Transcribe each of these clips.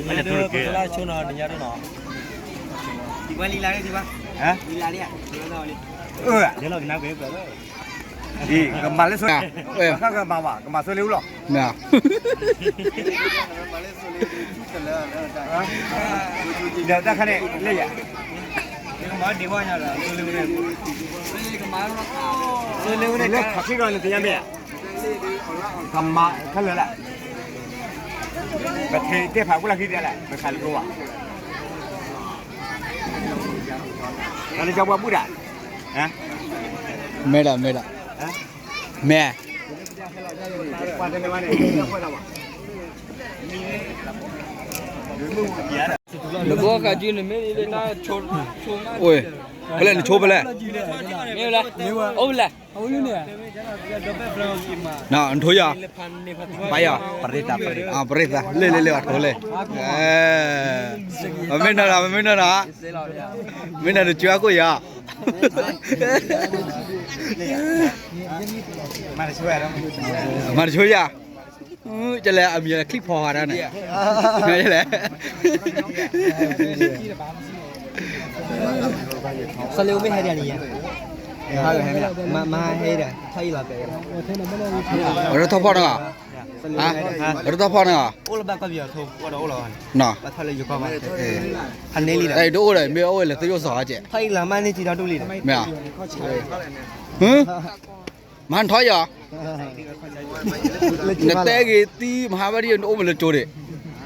လၢဆိနီၤ နညါဒိၣ်နီၤ, ဒံးဘၣ်လံလါဒံးဘၣ်, လံလါဒံး, ကမၤလၢဆိ, ကမၤဆိလ့အူလီၤ, ဒီးတၢ်ခါန့ၣ် လၢယၤ, လၢခးခံကီးန့ၣ် တညါမ့ၢ်ဧါ, ကမၤခဲလၢာ်လၢ်, ပထံၣ်တဲဖးကူလၢခံဒ်လဲၣ် ပခးလၢကျိဘၣ်, လၢကၠီပှၤဘူၣ်ဒၣ်, မဲဒၣ်မဲဒၣ်, မဲ, နဘီကးကၠုနမ့ၢ်, ဖဲလဲၣ်နဆိဖဲလဲၣ်, မ့ၢ်လဲၣ်, အိၣ်ဖဲလဲၣ်, နထိယၤ, ပရ့သး, လ့ၣ်လ့ၣ်လ့ၣ် အထိလ့ၣ်, မ့ၢ်နီၢ်နီၢ်, မ့ၢ်နီၢ်နီၢ်, မ့ၢ်နီၢ်တကၠိအကိၣ်ယၤ, မၤတဆိယၤ, ကလဲၤအမံၤချံဖီၣ်ဃာ်တၢ်န့ၣ်, ကလဲၤ, စီၤလ့ဝ့ၢ်ဟဲဒၣ်န့ၣ်, မဟဲဒၣ်, အရထီၣ်ဖီၣ်န့ၣ်, အရထီၣ်ဖီၣ်န့ၣ်, အဲၣ်ဒိးအိၣ်ဒီး မ့ၢ်အိၣ်ဝဲလၢသယိၣ်စီၤဟးကဲး, မ့ၢ်, မဟါနထီယၤ, နတဲဂ့ၤသံမဟါဘၣ်ဒ် နအိၣ်မးလၢကၠိဒံး, ယၤတတဲက့ၤ,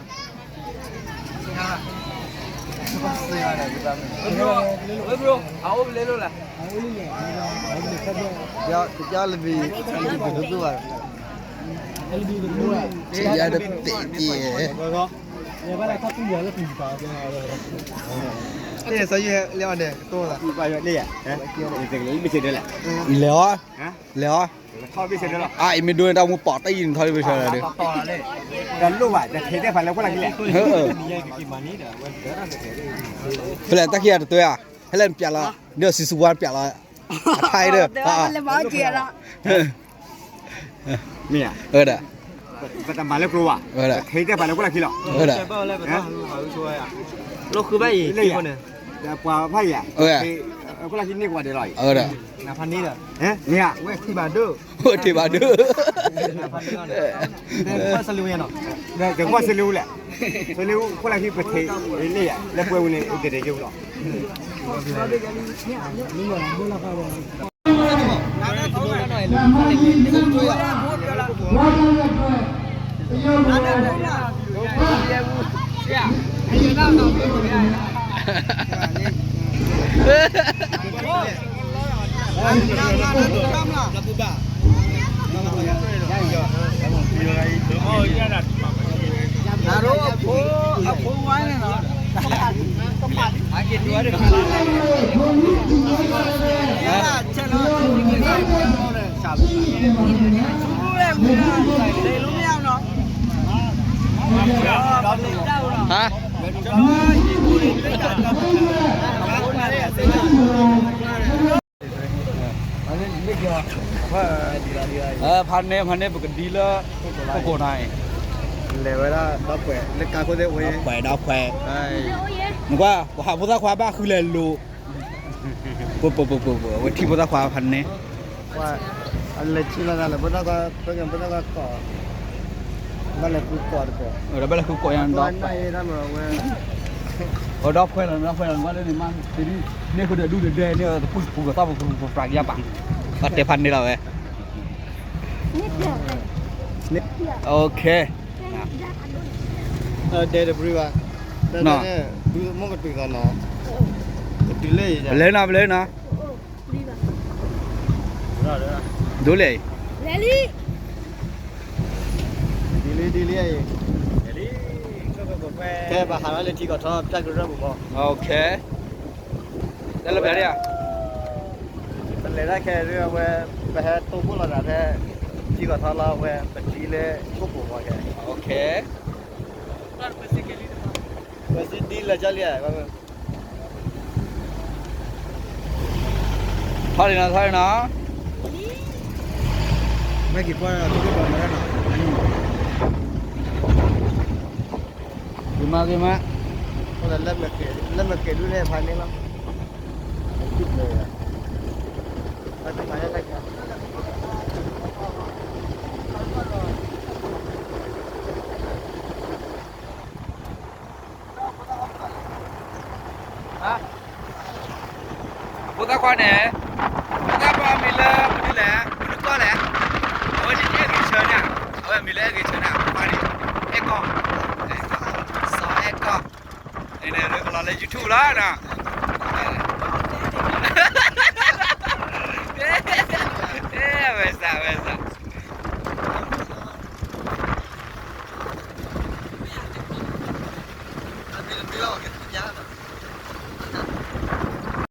လဲၤအီၤ, လဲၤအီၤ, အအံၤမ့ၢ်ဒိန့ၣ် တၢ်မူပီၣ်တၢ်အံၤနထီၣ်လၢပဆၢလီၤဒီး, ဖဲလဲၣ်တၢ်ခံဂၤတတွဲဧါ, ဖဲလဲၣ်နပျးလီၤ, ဒီးစံးဆူဝါနပျးလီၤ, အထါအံၤဒီး, မ့ၢ်ဧါ, အၢဒီး, ပတမၤလၢကျိဘၣ်, ပထံၣ်တၢ်ပာ်လၢခိၣ်လၢခံလီၤ, အၢဒီး, လၢဃုဘၣ်အံၤ, ပှၤဖးယံၤ, ခိၣ်လၢခံန့ၢ်ကွၢ်ဒဲးလီၤအံၤ, အၢဒီး, မ့ၢ်ဧါ, ဝဲထံၣ်ဘၣ်ဒိၣ်, ဝဲထံၣ်ဘၣ်ဒိၣ်, ကကွၢ်စလ့ဝူလဲၣ်, စလ့ဝူခိၣ်လၢခံပထံၣ်, လၢယၤ လၢပှဲၤဝူန့ၣ် ကတဲာ်က့ၤလီၤ ဟါ, ဖါန့ၢ် ဖါန့ၢ် ပကဒံလၢ ခိၣ်ကိးနၤအံၤ, လဲၤဝဲဒၣ်ဒီးပှဲၤလၢကါခိၣ်သ့ၣ်ဝဲ, ဒီးပှဲၤဒီးပှဲၤ, နကွၢ် ပှၤဟးဖိသၣ်ခွါဘၣ်ဃုလဲၤလိၤ, ပပပပပ အဝဲထံၣ်ဖိသၣ်ခွါဖါန့ၢ် လဲၤဆံလီၤသးလၢဖိသၣ်ခွါ, ဖိသၣ်ခွါကိး, ဘၣ်လဲၤဃုကိးတကိး, ဒီးဘၣ်လဲၤဃုကိးယါဒီး, အဒီးပှဲၤလီၤ ဒီးပှဲၤလီၤ နကွၢ်လၢန့ၣ်မး, န့ၢ်ဃုဒီးဒူၣ်ဒီးဒဲ န့ၢ်တပူၤတပူၤကသီၣ်ပူၤပူၤပူၤပူၤယါဘၣ်, ဘၣ်တဲဖါန့ၢ်လီၤဝဲ, OK, ဒဲတပူၤဘၣ်, မ့ၢ်ကတုၤသးနီၤ, ပလဲၤနီၤ ပလဲၤနီၤ, ဒိလဲၣ်, ဒ်လံဒ်လံအံၤ, ဖဲပဟးထီၣ်လၢထံကီၢ်ထီ ပတၢ်ကရၢပူၤမး, တၢ်လၢပျၢ်ဒၣ်ဧါ, ပလဲၤတၢ်ခဲအံၤဝဲ, ပဟဲတိၢ်ဘိၣ်လိာ်သးဖဲ ထံကီၢ်ထီလီၤဝဲ ပထံၣ်လၢခိၣ်ပူၤမးခဲ, ပစံးဒ်လၢကၢ်လံဧါ, ထီၣ်လံနီၤ ထီၣ်လံနီၤ, မ့ၢ်က့ၤကွၢ်လၢ ဂ့ၤမးဂ့ၤမး, လၢမ့ၢ်က့ၤဒုးန့ၣ်ဖးန့ၢ်လီၤ, ဖိသၣ်ခွါန့ၣ်, ဖိသၣ်ခွါမံၤလၢမနုၤလဲၣ်, မနုၤကီၢ်လဲၣ်, အဝဲန့ၣ်အဲၣ်ဂ့ၤဆၢန့ၣ်, အဝဲမံၤလၢအဲၣ်ဂ့ၤဆၢန့ၣ် ဖိခွါန့ၣ်, အဲၣ်ကီၢ်, စီၤအဲၣ်ကီၢ်, န့ၣ်န့ၣ်ကလီၤလၢ YouTube လီၤနီၤ, ဝဲစးဝဲစး အမံၤလၢ